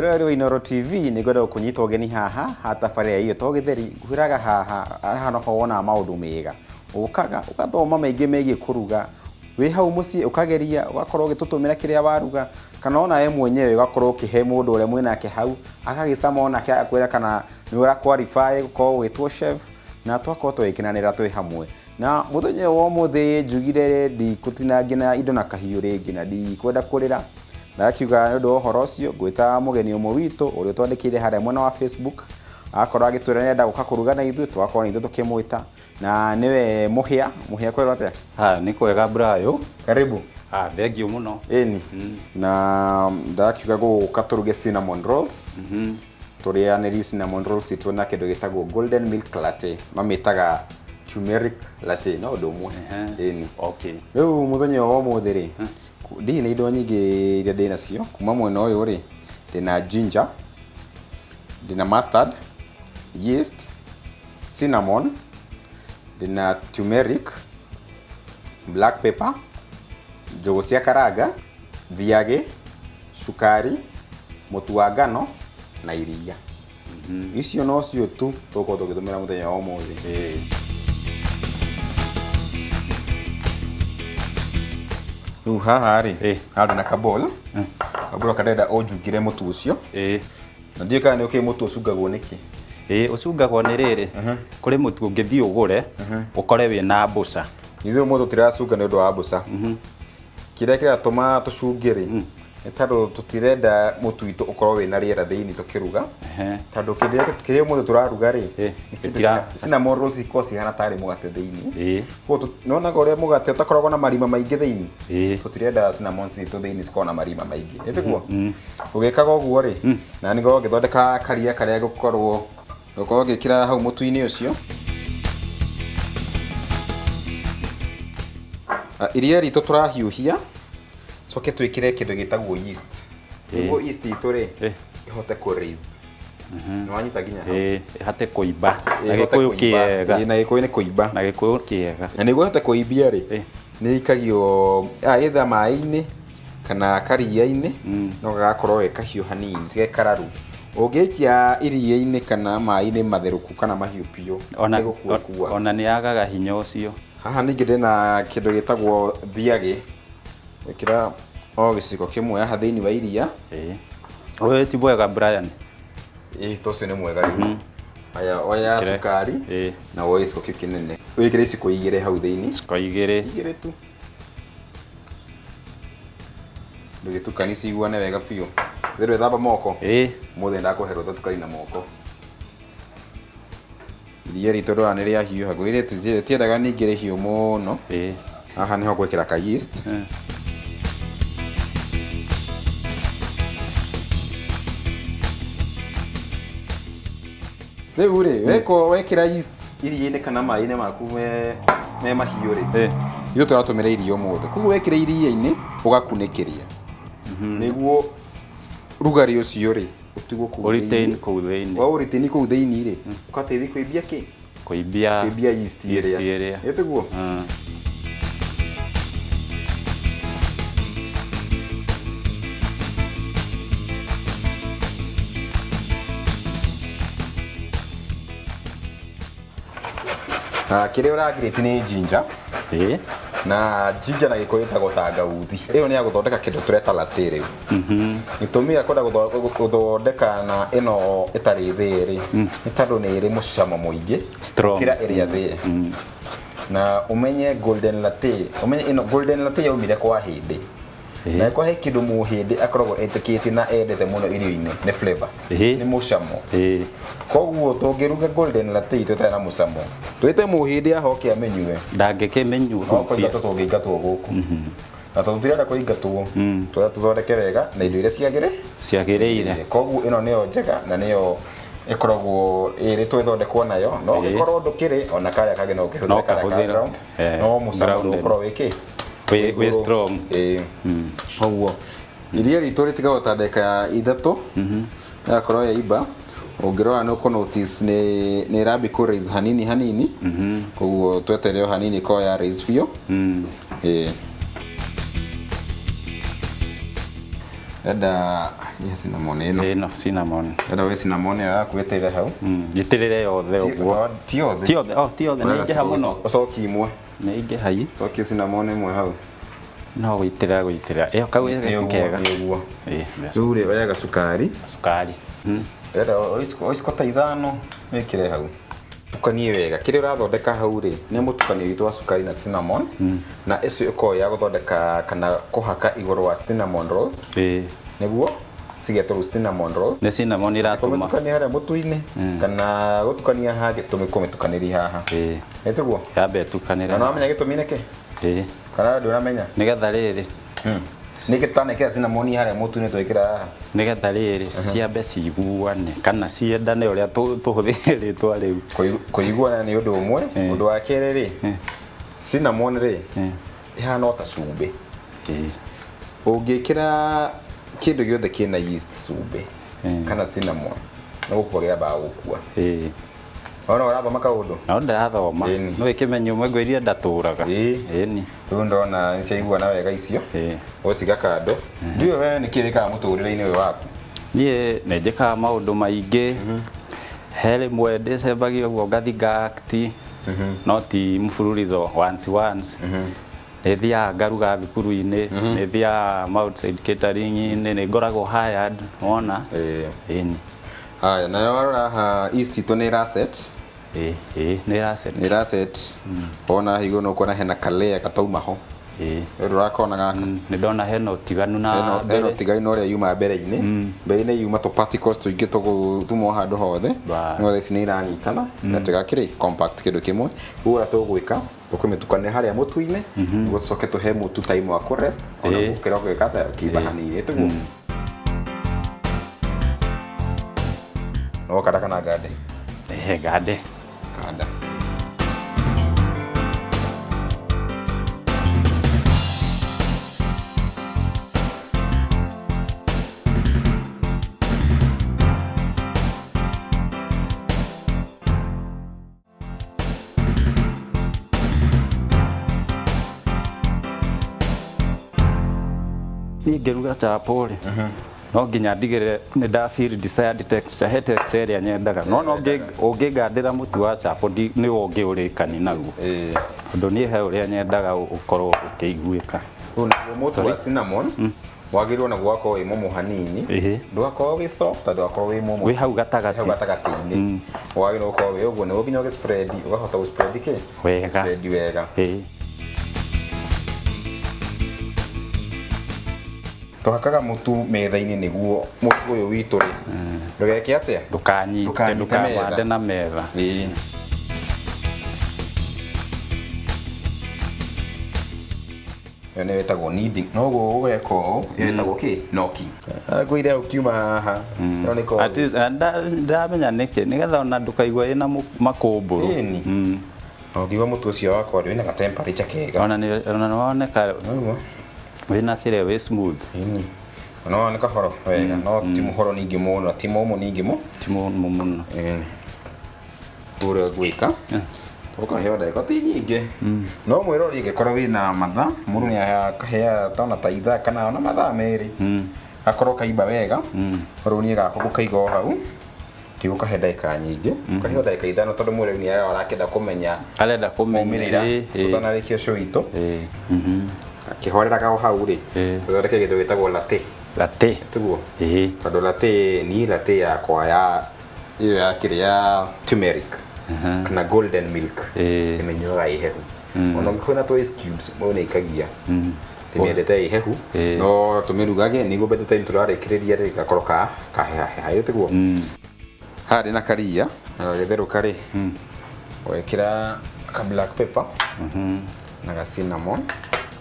Mwĩroreri wa Inooro TV nĩ ngwenda gũkũnyita ũgeni haha ha tabarĩra ya Irio to Gĩtheri nguhĩraga haha haha noho wonaga maũndũ mega ũkaga ũgathoma maingĩ megiĩ kũruga wĩ hau mũciĩ ũkageria ũgakorwo ũgĩtũtũmĩra kĩrĩa waruga kana ona we mwenyewe ũgakorwo ũkĩhe mũndũ ũrĩa mwĩnake hau agagĩcama onake agakwĩra kana nĩ ũra qualify gũkorwo ũgĩtwo chef na twakorwo tũgĩkenanĩra twĩ hamwe na mũthenya ũyũ wa ũmũthĩ njugire ndikũtinangia na indo na kahiũ rĩngĩ na ndikwenda kũrĩra ndakiuga nĩ ũndũ wa ũhoro ũcio ngwĩta mũgeni ũmwe witũ ũrĩa ũtwandĩkĩire harĩa mwena wa Facebook akorwo agĩtwĩra nĩarenda gũka kũruga na ithuĩ tũgakorwo na ithuĩ tũkĩmwĩta na nĩwe Mũhĩa. Mũhĩa kwĩrwo atĩa? Ha, nĩ kwega Brayo. Karibu. Ha, thengiũ mũno. Ĩni. Na ndakiuga gũka tũruge cinnamon rolls. Tũrĩanĩrie cinnamon rolls citũ na kĩndũ gĩtagwo golden milk latte. Mamĩtaga turmeric latte, no ũndũ ũmwe. Ĩni. Okay. Rĩu mũthenya wa ũmũthĩ rĩ, ndirĩ na indo nyingĩ iria ndĩ nacio. Kuma mwena ũyũ rĩ, ndĩna ginger, ndĩna mustard, yeast, cinnamon, ndĩna turmeric, black pepper, njũgũ cia karanga, thiagĩ, cukari, mũtu wa ngano na iria. Icio nocio tu tũgũkorwo tũgĩtũmĩra mũthenya wa ũmũthĩ. Rĩu haha rĩ, haha ndĩna kabol, kabol karĩa ndĩrenda ũnjungĩre mũtu ũcio. Na ndiũĩ kana nĩ ũkĩĩ mũtu ũcungagwo nĩkĩ. Ĩĩ ũcungagwo nĩ rĩrĩ, kũrĩ mũtu ũngĩthiĩ ũgũre, ũkore wĩna mbũca. Ithuĩ ũmũthĩ tũtiracunga nĩ ũndũ wa mbũca. Kĩrĩa kĩratũma tũcunge rĩ, nĩ tondũ tũtirenda mũtu witũ ũkorwo wĩna rĩera thĩinĩ tũkĩruga. Tondũ kĩrĩa ũmũthĩ tũraruga rĩ, nĩ kĩndũ cinnamon rolls ikoragwo cihana tarĩ mũgate thĩinĩ. Koguo nĩwonaga ũrĩa mũgate ũtakoragwo na marima maingĩ thĩinĩ? Tũtirenda cinnamon citũ thĩinĩ cikorwo na marima maingĩ. Ĩ tiguo? Ũgĩkaga ũguo rĩ, na nĩ ngorwo ngĩthondeka karia karĩa ngũkorwo ngũkorwo ngĩkĩra hau mũtu-inĩ ũcio. Iria ritũ tũrahiũhia, coke twĩkĩre kĩndũ gĩtagwo yeast. Nĩguo yeast itũ rĩ, ĩhote kũ raise. Nĩ wanyita nginya hau? Ĩĩ, ĩhote kũimba. Na Ĩhote Gĩkũyũ kũimba. kĩega. Ĩĩ, na Gĩkũyũ nĩ kũimba. Na Gĩkũyũ kĩega. Na nĩguo ĩhote kũimbia rĩ, nĩ ĩikagio either maĩ-inĩ kana karia-inĩ, no gagakorwo ge kahiũ hanini, ti ge kararu. Ũngĩikia iria-inĩ kana maĩ-inĩ matherũku kana mahiũ biũ, Ona nĩ gũkua ĩkuaga. ona nĩ yagaga hinya ũcio. Haha ningĩ ndĩna kĩndũ gĩtagwo thiagĩ, ĩkĩra o gĩciko kĩmwe haha thĩinĩ wa iria. Ĩĩ. Ũyũ ti mwega Brian. Ĩĩ to ũcio nĩ mwega rĩu. Haya oya Ĩkĩre. cukari Ĩĩ. na woye gĩciko kĩu kĩnene. Wĩkĩre iciko igĩrĩ hau thĩinĩ. Iciko igĩrĩ. Igĩrĩ tu. Ndũgĩtukanie ciguane wega biũ. Githĩ ndwĩthamba moko? Ĩĩ. Ũmũthĩ ndakũhe rũtha tukanie na moko. Iria ritũ ndona nĩ rĩahiũha, ngwĩrire tiendaga ningĩ rĩhiũ mũno. Ĩĩ. Haha nĩho ngwĩkĩra ka yeast. Rĩu rĩ, weka wekĩra yeast iria-inĩ kana maĩ-inĩ maku me mahiũ rĩ, ithuĩ tũratũmĩra iria ũmũthĩ. Koguo wekĩra iria-inĩ ũgakunĩkĩria nĩguo rugarĩ ũcio rĩ ũtigwo kũu Ũretain thĩinĩ. kũu thĩinĩ. Wa ũretain kũu thĩinĩ rĩ, ũgateithia kũimbia kĩ? Kũimbia Kũimbia yeast yeast ĩrĩa. ĩrĩa. Ĩ tiguo? Na kĩrĩa ũrangirĩti nĩ ginger. Ĩĩ. Na ginger na Gĩkũyũ ĩtagwo tangauthi. Ĩyo nĩ ya gũthondeka kĩndũ tũreta latte rĩu. Gĩtũmi gĩa kwenda gũthondeka na ĩno ĩtarĩ thĩĩ rĩ, nĩ tondũ nĩ ĩrĩ mũcamo mũingĩ Strong. gũkĩra ĩrĩa thĩĩ. Na ũmenye golden latte, ũmenye ĩno golden latte yaumire kwa Hĩndĩ. Na kwa he kĩndũ Mũhĩndĩ akoragwo etĩkĩtie na endete mũno irio-inĩ nĩ flavor. Nĩ mũcamo. Koguo tũngĩruga golden latte itũ ĩtarĩ na mũcamo, twĩte Mũhĩndĩ ahoke amĩnyue. Ndangĩkĩmĩnyua. No kũingatwo tũngĩingatwo gũkũ. Na tondũ tũtirenda kũingatwo, tũrenda tũthondeke wega na indo iria ciagĩrĩ Ciagĩrĩire. Koguo ĩno nĩyo njega na nĩyo ĩkoragwo ĩrĩtwo ĩthondekwo nayo. No ũngĩkorwo ndũkĩrĩ ona karĩa kangĩ no ũkĩhũthĩre No karĩa ka kahũthĩre. ground. No mũcamo ndũgũkorwo wĩ kĩ? Wĩ strong. Ĩĩ. Koguo iria ritũ rĩtigagwo ta ndagĩka ithatũ ĩgakorwo yaimba. Ũngĩrora nĩ ũkũ notice nĩ ĩrambi kũ raise hanini hanini. Koguo tweterere o hanini ĩkorwo ya raise biũ. Ĩĩ. Enda ya cinnamon ĩno. Ĩno cinnamon. Enda we cinnamon ĩyo yaku ĩtĩrĩre hau. Njitĩrĩre yothe ũguo. Ti yothe. Ti yothe, oh, ti yothe, nĩ ingĩha mũno. Ũcokie imwe. Nĩ ingĩha i. Cokia cinnamon ĩmwe hau. No gũitĩrĩra gũitĩrĩra. Ĩyo kau Nĩ ũguo, kega. nĩ ũguo. Ĩĩ, Rĩu rĩ oya gacukari. cukari. Enda oiciko ta ithano wĩkĩre hau. Tukanie wega. Kĩrĩa ũrathondeka hau rĩ nĩ mũtukanio witũ wa cukari na cinnamon. Na ĩcio ĩkoragwo ya gũthondeka kana kũhaka igũrũ wa cinnamon rolls. Ĩĩ. Nĩguo cigetwo rĩu cinnamon rolls. Nĩ cinnamon iratũma. Kũmĩtukania harĩa mũtu-inĩ kana gũtukania hangĩ tũmĩkũmĩtukanĩria haha. Ĩĩ. Nĩ tiguo? Yambe ĩtukanĩre. Na nĩwamenya gĩtũmi nĩkĩ? Ĩĩ. Kana ndũramenya? Nĩgetha rĩrĩ. Nĩkĩ tũtanekĩra cinnamon harĩa mũtu-inĩ twekĩra haha? Nĩgetha rĩrĩ ciambe ciguane kana ciendane ũrĩa tũhũthĩre rĩtwa rĩu. Kũiguana nĩ ũndũ ũmwe. Ũndũ wa kerĩ rĩ, cinnamon rĩ ĩhana o ta cumbĩ. Ũngĩkĩra kĩndũ gĩothe kĩna yeast cumbĩ kana cinnamon nĩ gũkua kĩambaga gũkua. Wona ũrathoma kaũndũ? No ndĩrathoma. Ĩni. No ĩkĩmenye ũmwe ngwĩrire ndatũraga. Ĩĩ. Ĩni. Rĩu ndona nĩciaiguana wega icio. Ĩĩ. Ũciga kando. Ndiũĩ we nĩkĩ wĩkaga mũtũrĩre-inĩ ũyũ waku? Niĩ nĩ njĩkaga maũndũ maingĩ. He rĩmwe ndĩcembagia ũguo ngathi nga act, no ti mfululizo once once. Nĩ thiaga ngaruga thukuru-inĩ, nĩ thiaga outside catering-inĩ, nĩ ngoragwo hired, wona? Ĩĩ. Ĩni. Haya, nayo warora haha yeast itũ nĩ ĩraset. Ĩĩ, ĩĩ, nĩ ĩraset. Nĩ ĩraset. Wona higo nĩ ũkuona hena kalea gatauma ho. Ĩĩ. Rĩu ndũrakona gaka. Nĩ ndona hena ũtiganu na Hena mbere. ũtiganu na ũrĩa yuma mbere-inĩ. Mbere-inĩ yuma tũ particles tũingĩ tuma o handũ hothe. Bas. No thaa ici nĩ iranyitana. Na tũgakĩrĩ compact kĩndũ kĩmwe. Rĩu ũrĩa tũgwĩka tũkũmĩtukania harĩa mũtu-inĩ nĩguo tũcoke tũhe mũtu time wa kũ rest ona Ĩĩ. gũkĩra gwĩka atĩa ũkĩimba hanini tiguo. No kanda kana ngande? Ĩĩ, ngande. Kanda. Niĩ ngĩruga chapo rĩ, no nginya ndigĩrĩre nĩ nda feel desired texture, he texture ĩrĩa nyendaga. No no ũngĩngandĩra mũtu wa chapo nĩ ũngĩ ũrĩkani naguo. Ĩĩ. Tondũ niĩ he ũrĩa nyendaga ũkorwo ũkĩiguĩka. Rĩu naguo mũtu wa cinnamon wagĩrĩirwo naguo wakorwo wĩ mũmũ hanini. Ĩhĩ. Ndũgakorwo wĩ soft na ndũgakorwo wĩ mũmũ. Wĩ hau gatagatĩ. Hau gatagatĩ-inĩ. Wagĩrĩirwo gũkorwo wĩ ũguo nĩguo nginya ũgĩ-spread ũkahota gũ-spread kĩ? Wega. Spread wega. Ĩĩ. Tũhakaga mũtu metha-inĩ nĩguo mũtu ũyũ witũ rĩ ndũgeke atĩa? Ndũkanyite, Ndũkanyite ndũkamande metha. na metha. Ĩĩ. Ĩyo nĩyo ĩtagwo kneading. No ũguo ũgeka ũũ, ĩyo ĩtagwo kĩ? Knocking. Ngũire ũkiuma haha. Ĩno nĩ kothi. At least, ndamenya nĩkĩ, nĩgetha ona ndũkaigua ĩna makũmbũrũ. Ĩni. Na ũngĩigua mũtu ũcio wakwa rĩ, wĩna ga temperature kega. Ona nĩ woneka Ũguo. wĩna kĩrĩa wĩ smooth. Ĩni. Ona wona nĩ kahoro wega, no ti mũhoro ningĩ mũno, ti mũmũ ningĩ mũ. Ti mũmũ mũno. Ĩni. Ũrĩa ũgwĩka, ũkaheo ndagĩka ti nyingĩ. No mwĩrori angĩkorwo wĩna mathaa, mũndũ nĩ akaheaga ta ona ta ithaa kana ona mathaa merĩ. Gakorwo kaimba wega, rĩu niĩ gakwa ngũkaiga o hau, ndigũkahe ndagĩka nyingĩ, ngaheo ndagĩka ithano tondũ mwĩrori nĩ arakĩenda kũmenya Arenda kũmenya. maumĩrĩra Ĩĩ, ĩĩ. tũtanarĩkia show itũ. Ĩĩ. Akĩhoreraga o hau rĩ, tũthondeke kĩndũ gĩtagwo latte. Latte. Tiguo? Ĩĩ. Tondũ latte ni latte yakwa ya ĩyo ya kĩrĩa ya turmeric kana golden milk. Ĩĩ. Ĩmĩnyuaga ĩ hehu. Ona ũngĩkorwo na tũ ice cubes mũndũ nĩ aikagia. Ndĩmĩendete ĩ hehu no tũmĩrugage nĩguo by the time tũrarĩkĩrĩria rĩ gakorwo ka kahehaheha ĩ tiguo. Haha ndĩna karia na gagĩtherũka rĩ ũgekĩra ka black pepper na ga cinnamon.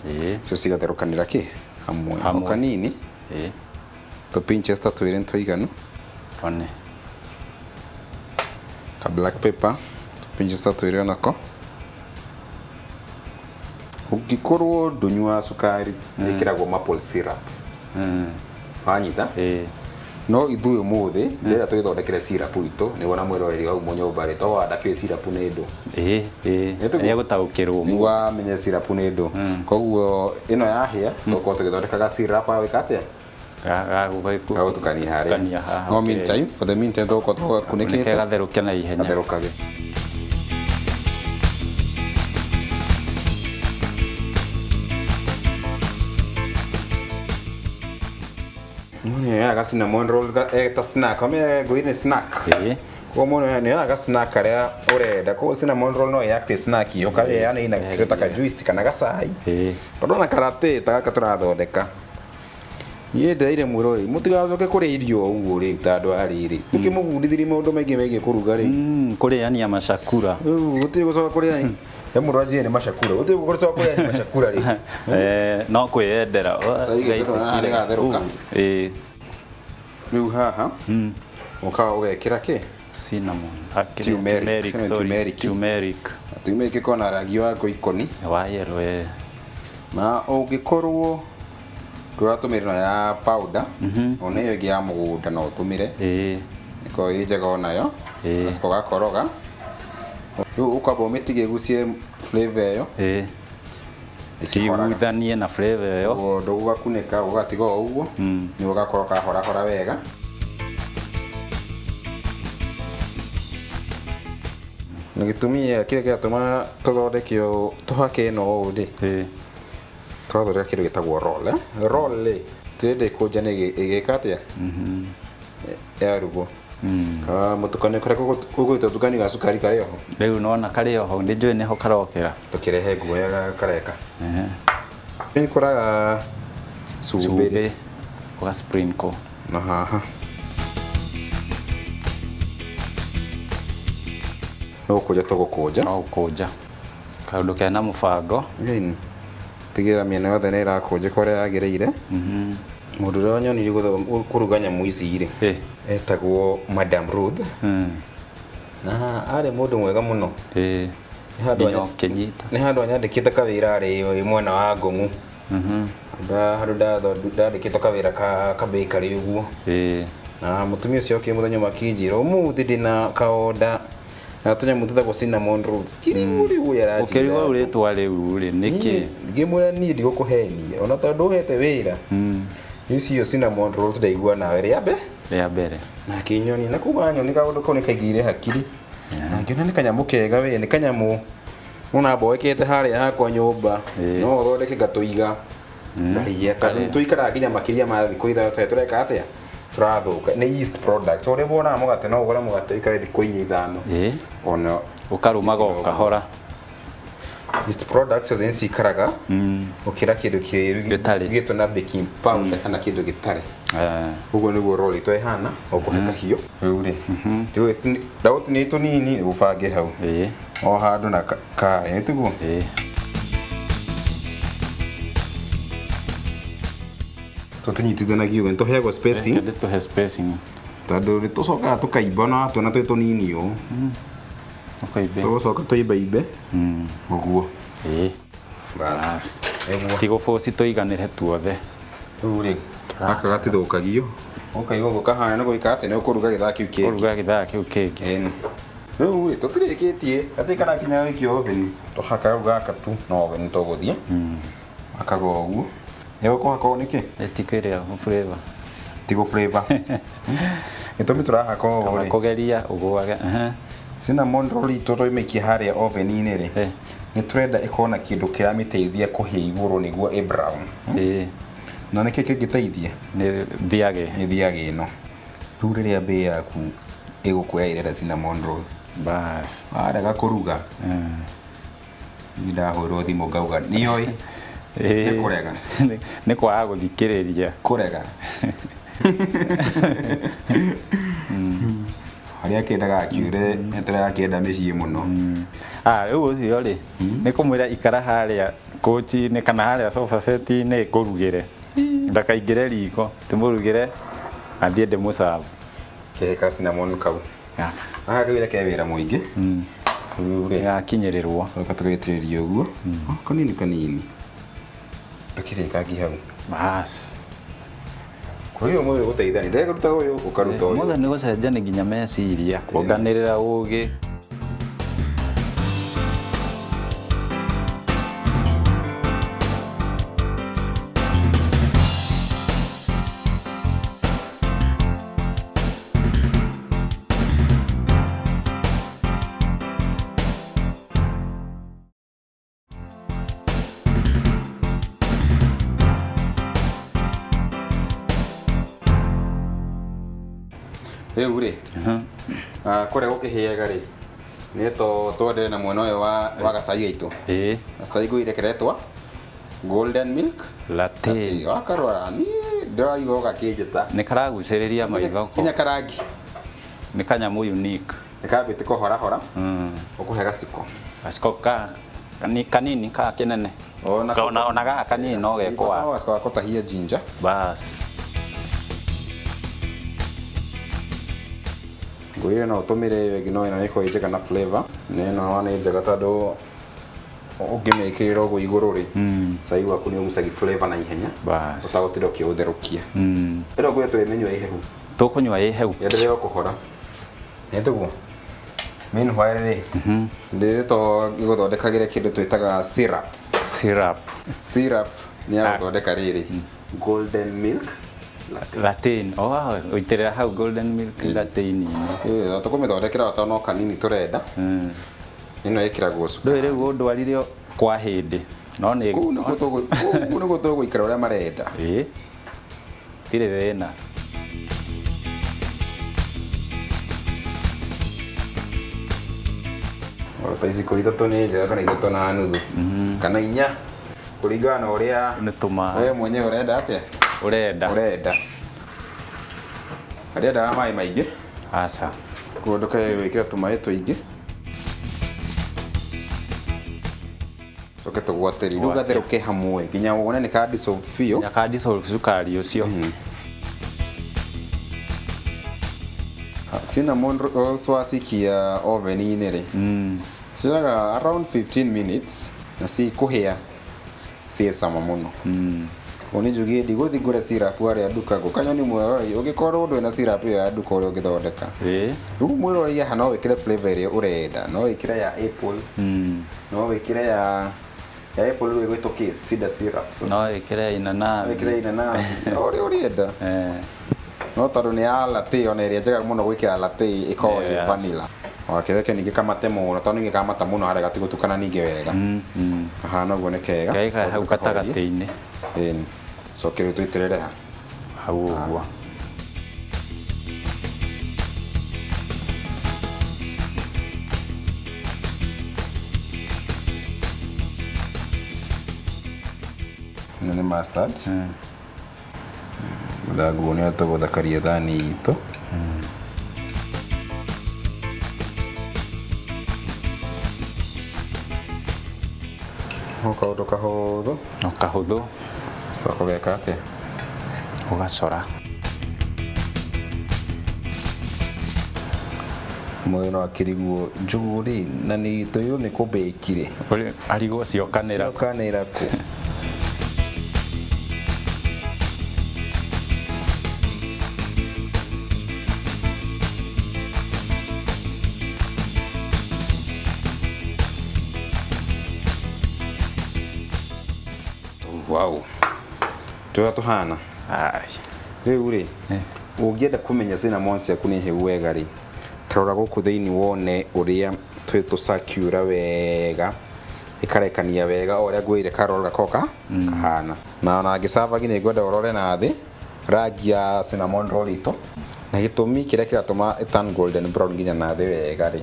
Ĩĩ. Icio cigatherũkanĩra kĩ hamwe o Hamwe. kanini. Ĩĩ. Tũ pinches ta twĩrĩ nĩ tũiganu. One. Ka black pepper tũ pinches ta twĩrĩ onako. Ũngĩkorwo ndũnyuaga cukari ĩkĩragwo maple syrup. Wanyita? Ĩĩ. No ithuĩ ũmũthĩ ndĩrenda tũgĩthondekere syrup itũ nĩguo na mwĩroreri hau mũnyũmba rĩ to ndakĩũĩ syrup nĩ ndũ. Ĩĩ, ĩĩ. Nĩ tũguo? Nĩegũtaũkĩrwo. Nĩguo amenye syrup nĩ ndũ. Koguo ĩno yahĩa tũgũkorwo tũgĩthondekaga syrup ya gwĩka atĩa? Gagũtukania harĩa. Tukania haha. No meantime, for the meantime tũgũkorwo Kunĩke tũgakunĩkĩte gatherũke na ihenya. Gatherũkage. Mũndũ nĩoyaga cinnamon roll ta snack, ame ngwĩre snack. Ĩĩ. Koguo mũndũ nĩoyaga snack karĩa ũrenda. Koguo cinnamon roll no ĩact snack iyo karĩa yani ina kĩndũ ta ka juice kana gacai. Ĩĩ. Tondũ ona karate ta gaka tũrathondeka. Niĩ ndĩraire mwĩroreri mũtigacoke kũrĩa irio ũguo rĩu ta andũ a rĩrĩ. Tũkĩmũbundithirie maũndũ maingĩ megiĩ kũruga rĩ. Kũrĩania macakura. Rĩu gũtirĩ gũcoka kũrĩa he mũndũ anjire nĩ macakura. Gũtirĩ gũcoka kũrĩa nĩ macakura rĩ. No kwĩyendera. Cai gĩtũrũ haha nĩgatherũka. Ĩĩ. Rĩu haha ũkaga ũgekĩra kĩ? Cinnamon. Turmeric. Turmeric, Ĩno nĩ sorry. turmeric. Turmeric. Turmeric ĩkoragwo na rangi wa ngoikoni. Wa yellow, ĩĩ. Na ũngĩkorwo ndũratũmĩra ĩno ya powder, ona ĩyo ĩngĩ ya mũgũnda no ũtũmĩre. Ĩĩ. Ĩkoragwo ĩ njega onayo. Ĩĩ. Ũgacoka ũgakoroga. Rĩu ũkamba ũmĩtige ĩgucie flavour ĩyo. Ĩĩ. Ĩkĩhoraga. Ciguithanie na flavour ĩyo. Ũguo ndũgũgakunĩka ũgatiga o ũguo nĩguo gakorwo kahorahora wega. Na gĩtũmi kĩrĩa kĩratũma tũthondeke ũũ tũhake ĩno ũũ rĩ, Ĩĩ. tũrathondeka kĩndũ gĩtagwo roll. Roll rĩ, tũrenda ĩkũnjane ĩgĩka atĩa? Yarugwo. Mũtukanio karĩa ũgwĩtwo mũtukanio ga cukari karĩ oho. Rĩu nona karĩ oho ndĩnjũĩ nĩho karokĩra. Ndũkĩrehe nguo ũrĩa kareka. Nĩnkoraga cumbĩ. Cumbĩ. Ũga sprinkle. Na haha. No gũkũnja tũgũkũnja. No gũkũnja. Kaũndũ kena mũbango. Ĩni. Tigĩrĩra mĩena yothe nĩ ĩrakũnjĩka ũrĩa yagĩrĩire. Mũndũ ũrĩa wanyonirie kũruga nyamũ ici rĩ, etagwo Madam Ruth. Na arĩ mũndũ mwega mũno. Ĩĩ. Nginya ũkĩnyita. Nĩ handũ anyandĩkĩte kawĩra arĩ mwena wa Ngong'u. Handũ ndandĩkĩtwo kawĩra ka bakery ũguo. Ĩĩ. Na mũtumia ũcio okire mũthenya ũmwe akĩnjĩra ũmũthĩ ndĩna kaonda na tũnyamũ twĩtagwo cinnamon rolls. Kĩrigũ rĩu ũrĩa aranjĩra. Ũkĩrigwo rĩu rĩtwa rĩu rĩ nĩkĩ? Ngĩmwĩra niĩ ndigũkũhenia ona tondũ ũhete wĩra. Icio cinnamon rolls ndaigua nawe rĩa mbere. Rĩa mbere. Na akĩnyonia na kuma anyonia kaũndũ kau nĩkaingĩire hakiri. Na ngĩona nĩ kanyamũ kega we, nĩ kanyamũ ona mboekete harĩa hakwa nyũmba. No ũthondeke ngatũiga. Ngarĩa tondũ tũikaraga nginya makĩria ma thikũ 3 tũreka atĩa? Tũrathũka. Nĩ yeast product. Ũrĩa wonaga mũgate no ũgũre mũgate ũikare thikũ 4 5. Ona Ũkarũmaga o kahora. Yeast products ciothe nĩcikaraga gũkĩra kĩndũ Gĩtarĩ. gĩtwo na baking powder kana kĩndũ gĩtarĩ. Ũguo nĩguo roll ĩtũ ĩhana, ũkũhe kahiũ. Rĩu rĩ, ndagũtinia tũnini ũbange hau. Ĩĩ. O handũ na kaĩ, tiguo? Ĩĩ. Tũtinyitithanagia ũguo, nĩtũheagwo spacing. Reke ndĩtũhe spacing. Tondũ nĩtũcokaga tũkaimba ona watuona twĩ tũnini ũũ. Ũkaimbe. Tũgũcoka tũimbaimbe. Ũguo. Ĩĩ. Bas. Nĩguo. Ti gũbũci tũiganĩre tuothe. Rĩu rĩ, gaka gatithũkagio. Ũkaigua ũguo kahana nĩ gwĩka atĩa, nĩ ũkũruga gĩthaa kĩu kĩngĩ. Kũruga gĩthaa kĩu kĩngĩ. Ĩni. Rĩu rĩ, tũtirĩkĩtie, gatirĩ karakinya gũikio oven. Tũhaka rĩu gaka tu, no oven tũgũthiĩ. Hakaga ũguo. Nĩ ũkũhaka ũũ nĩkĩ? Ĩtikĩrĩa flavor. Ti gũ flavor. Gĩtũmi tũrahaka ũũ Kana rĩ. kũgeria ũgũage. Cinnamon roll itũ tũmĩikie harĩa oven-inĩ rĩ. Nĩ tũrenda ĩkorwo na kĩndũ kĩramĩteithia kũhĩa igũrũ nĩguo ĩ brown. Ĩĩ. Na nĩkĩ kĩngĩteithia? Nĩ thiagĩ. Nĩ thiagĩ ĩno. Rĩu rĩrĩa mbĩ yaku ĩgũkwĩra ĩrenda cinnamon roll. Bas. Warega kũruga. Niĩ ndahũrwo thimũ ngauga nĩoĩ. Nĩ kũrega. Nĩ kwaga gũthikĩrĩria. Kũrega. Harĩa akĩendaga akiure eterera akĩenda mĩciĩ mũno. Rĩu ũcio rĩ, nĩ kũmwĩra ikara harĩa kochi-inĩ kana harĩa sofa set-inĩ ngũrugĩre. Ndakaingĩre riko, ndĩmũrugĩre athiĩ ndĩmũcabu. Kĩhe ka cinnamon kau. Gaka kawĩra ke wĩra mũingĩ. Rĩu rĩ, Gakinyĩrĩrwo. Tũgoka tũgaitĩrĩria ũguo. Kanini kanini. Ndũkĩrĩkangi hau. Bas. Kwa hiyo ũmũthĩ gũteithania. Ndekũruta ũyũ, ũkaruta ũyũ. Ũmũthĩ nĩ gũcenjania nginya meciria, kuonganĩrĩra ũgĩ. Rĩu rĩ, kũrĩa gũkĩhĩaga rĩ, nĩ to twendere na mwena ũyũ wa gacai gaitũ. Ĩĩ. Gacai ngũire keretwa golden milk latte. Latte. Wakarora niĩ ndĩraigua gakĩnjĩta. Nĩ karagucĩrĩria maitho ko. Nginya karangi. Nĩ kanyamũ unique. Nĩ kambĩte kũhorahora. Ũkũhe gaciko. Gaciko ka kanini ka kĩnene. Ona Ona gaka kanini no gekwa. No gaciko ga kũtahia ginger. Bas. Ngũire no ũtũmĩre ĩyo ĩngĩ no ĩno nĩ ĩkoragwo ĩ njega na flavor. Na ĩno nĩ njega tondũ ũngĩmĩkĩrĩra ũguo igũrũ rĩ, cai waku nĩ ũgucagia flavor na ihenya. Bas. Ũtagũtinda ũkĩũtherũkia. Ĩno ngũire tũrĩmĩnyua ĩ hehu. Tũkũnyua ĩ hehu. Yendelee o kũhora. Nĩ tũguo. Meanwhile rĩ, ndĩ to ngĩgũthondekagĩre kĩndũ twĩtaga syrup. Syrup. Syrup nĩ ya gũthondeka rĩrĩ golden milk latte. Latte. Oh, ũitĩrĩra hau golden milk latte-inĩ. Ĩĩ, tũkũmĩthondekera o ta no kanini tũrenda. Ĩno ĩkĩragwo cukari. Ndũĩ rĩu ũndwarire kwa hĩndĩ. No nĩ Kũu nĩkuo tũgũikara ũrĩa marenda. Ĩĩ. Tirĩ thĩna. Ta iciko ithatũ nĩ njega kana ithatũ na nuthu. Kana inya kũringana na ũrĩa Nĩ tũmaĩ. we mwenyewe ũrenda atĩa? Ũrenda. Ũrenda. Arĩendaga maĩ maingĩ. Aca. Koguo ndũkae gwĩkĩra tũmaĩ tũingĩ. Coke tũgwatĩrie. Rĩu gatherũke hamwe nginya wone nĩ ka dissolve biũ. Nginya ka dissolve cukari ũcio. Cinnamon rolls wacikia oven-inĩ rĩ, cioyaga around 15 minutes na cikũhĩa ciĩ cama mũno. Ũguo nĩ njugie ndigũthiĩ ngũre syrup harĩa nduka ngũkanyoni mwega ũngĩkorwo ndũrĩ na syrup ĩyo ya nduka ũrĩa ũngĩthondeka. Rĩu mwĩrorei haha no wĩkĩre flavor ĩrĩa ũrenda, no wĩkĩre ya apple, no wĩkĩre ya apple rĩu ĩgwĩtwo kĩ? Cider syrup. No wĩkĩre inanathi. No wĩkĩre inanathi, o ũrĩa ũrĩenda. No tondũ nĩ ya latte ona ĩrĩa njega mũno gwĩkĩra latte ĩkoragwo ĩ vanilla. Wakĩreke ningĩ kamate mũno tondũ ningĩ kamata mũno harĩa gatigũtukana ningĩ wega. Kahana ũguo nĩ kega. Kega hau gatagatĩ-inĩ. Ĩni. Coke rĩu tũitĩrĩre ha? Hau ũguo. Ĩno nĩ mustard. Mũthangũ nĩ tũgũthakaria thani itũ. No kaũndũ kahũthũ. No kahũthũ. Coka ũgeka atĩa? Ũgacora. Mũndũ no akĩrigwo njũgũ rĩ na nĩ tũirwo nĩ kũbĩki rĩ. Arigwo ciokanĩra. Ciokanĩra kũ? Wow. Tũrĩa tũhana. Rĩu rĩ, ũngĩenda kũmenya cinnamon ciaku nĩ hĩu wega rĩ, tarora gũkũ thĩinĩ wone ũrĩa twĩ tũcakura wega, ĩkarekania wega o ũrĩa ngwĩrire karoro gakoka kahana. Na ona ngĩcabagi nĩ ngwenda ũrore na thĩ rangi ya cinnamon roll itũ, na gĩtũmi kĩrĩa kĩratũma ĩ turn golden brown nginya na thĩ wega rĩ,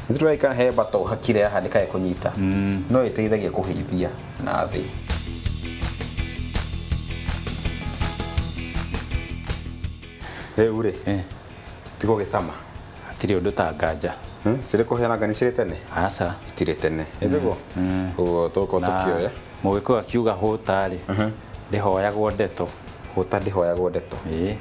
nĩ tũreka he butter ũhakire haha ndĩkae kũnyita, no ĩteithagia kũhĩithia na thĩ. Rĩu rĩ, tiga ũgĩcama. Hatirĩ ũndũ ta nganja. Cirĩ kũhĩa nanga nĩ cirĩ tene? Aca. Itirĩ tene. Ĩtiguo? Ũguo tũgũkorwo tũkĩoya. Mũgĩkũyũ akiuga hũta rĩ, ndĩhoyagwo ndeto. Hũta ndĩhoyagwo ndeto. Ĩĩ.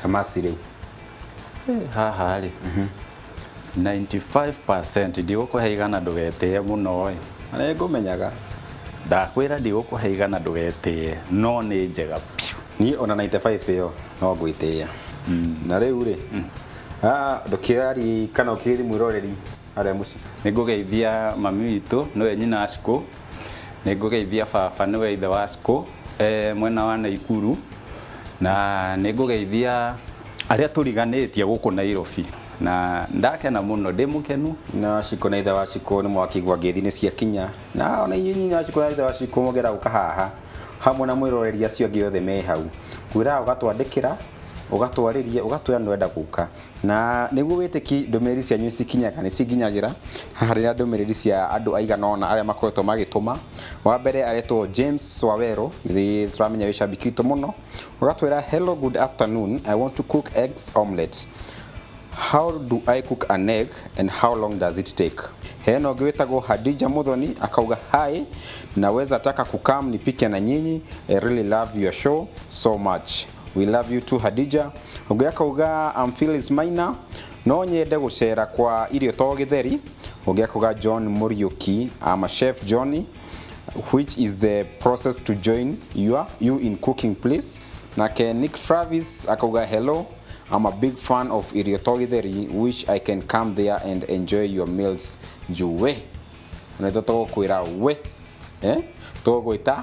Hamasi rĩu. Haha rĩ. 95% ndigũkũhe igana ndũgetĩe mũno ĩ. Na nĩ ngũmenyaga. Ndakwĩra ndigũkũhe igana ndũgetĩe, no nĩ njega biũ. Niĩ ona 95 ĩyo no ngwĩtĩĩa. Na rĩu rĩ, ndũkĩarie kana ũkĩgeithie mwĩroreri harĩa mũciĩ. Nĩ ngũgeithia mami witũ nĩwe nyina Cikũ. Nĩ ngũgeithia baba nĩwe ithe wa Cikũ, mwena wa Naikuru. Na nĩ ngũgeithia Arĩa tũriganĩtie gũkũ Nairobi na ndakena mũno, ndĩ mũkenu. Na Shiko na ithe wa Shiko nĩ mwakĩigua ngeithi nĩ ciakinya, na ona inyuĩ nyina wa Shiko na ithe wa Shiko mũngĩenda gũka haha hamwe na mwĩroreri acio angĩ othe me hau, ngwĩraga ũgatwandĩkĩra, ũgatwarĩria, ũgatwĩra nĩ ũrenda gũka, na nĩguo wĩtĩki ndũmĩrĩri cianyu nĩ cikinyaga, nĩ cinginyagĩra. Haha ndĩna ndũmĩrĩri cia andũ aigana ũna arĩa makoretwo magĩtũma. Wa mbere aretwo James Wawerũ, nĩ tũramenya wĩ shabiki witũ mũno. Ũgatwĩra, "Hello, good afternoon. I want to cook eggs omelette. How do I cook an egg and how long does it take?" Hena ũngĩ wĩtagwo Hadija Muthoni, akauga, "Hi, naweza taka kukam nipike na nyinyi. I really love your show so much." We love you too, Hadija. Ũngĩ akauga, "I'm Phyllis Maina, no nyende gũcera kwa Irio to Gĩtheri." Ũngĩ akauga, "John Muriuki, I'm a chef Johnny. Which is the process to join you in cooking, please?" Nake Nick Travis akauga, "Hello, I'm a big fan of Irio to Gĩtheri. Wish I can come there and enjoy your meals." Njuwe onetwo tũgũkwĩra we, eh? Tũgũgwĩta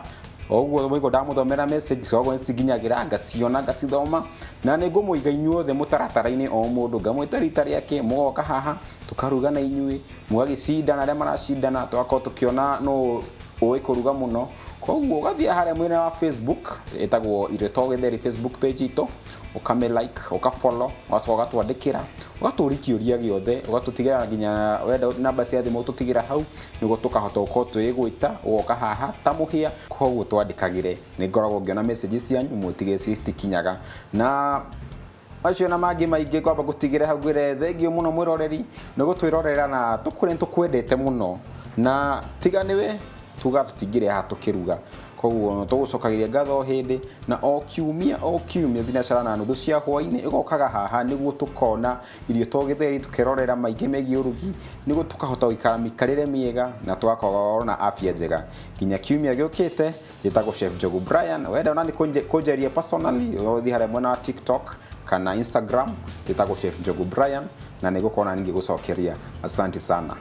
o ũguo mũigo ndamũthomera message, koguo nĩcinginyagĩra, ngaciona, ngacithoma, na nĩ ngũmũiga inyuothe mũtaratara-inĩ, o mũndũ ngamwĩta rita rĩake, mũgoka haha tũkaruga na inyuĩ, mũgagĩcindana, arĩa maracindana tũgakorwo tũkĩona nũ ũĩ kũruga mũno. Koguo ũgathiĩ harĩa mwena wa Facebook ĩtagwo Irio to Gĩtheri, Facebook page itũ, ũkame like, ũka follow, ũgacoka ũgatwandĩkĩra, ũgatũria kĩũria gĩothe, ũgatũtigĩra nginya wenda namba cia thimũ, ũtũtigĩra hau nĩguo tũkahota gũkorwo tũgĩgwĩta ũgoka haha ta mũhĩa. Koguo twandĩkagĩre, nĩ ngoragwo ngĩona message cianyu, mũtigĩre citikinyaga na macio na mangĩ maingĩ. Kwamba gũtigĩre hau, ngwĩre thengiũ mũno mwĩroreri nĩ gũtwĩrorera, na tũkwĩre nĩ tũkwendete mũno, na tiga nĩwe tuga tũtingĩrĩ haha tũkĩruga. Koguo tũgũcokagĩria ngatho o hĩndĩ, na o kiumia o kiumia thinacara na nuthu cia hwainĩ ĩgokaga haha nĩguo tũkona Irio to Gĩtheri, tũkerorera maingĩ megiĩ ũrugi nĩguo tũkahota gũikara mĩikarĩre mĩega na tũgakorwo na afya njega. Nginya kiumia gĩũkĩte, njĩtagwo Chef Njogu Brian. Wenda ona nĩ kũnjaria personally, ũthiĩ harĩa mwena wa TikTok kana Instagram, njĩtagwo Chef Njogu Brian, na nĩgũkorwo na ningĩ gũcokeria. Asante sana.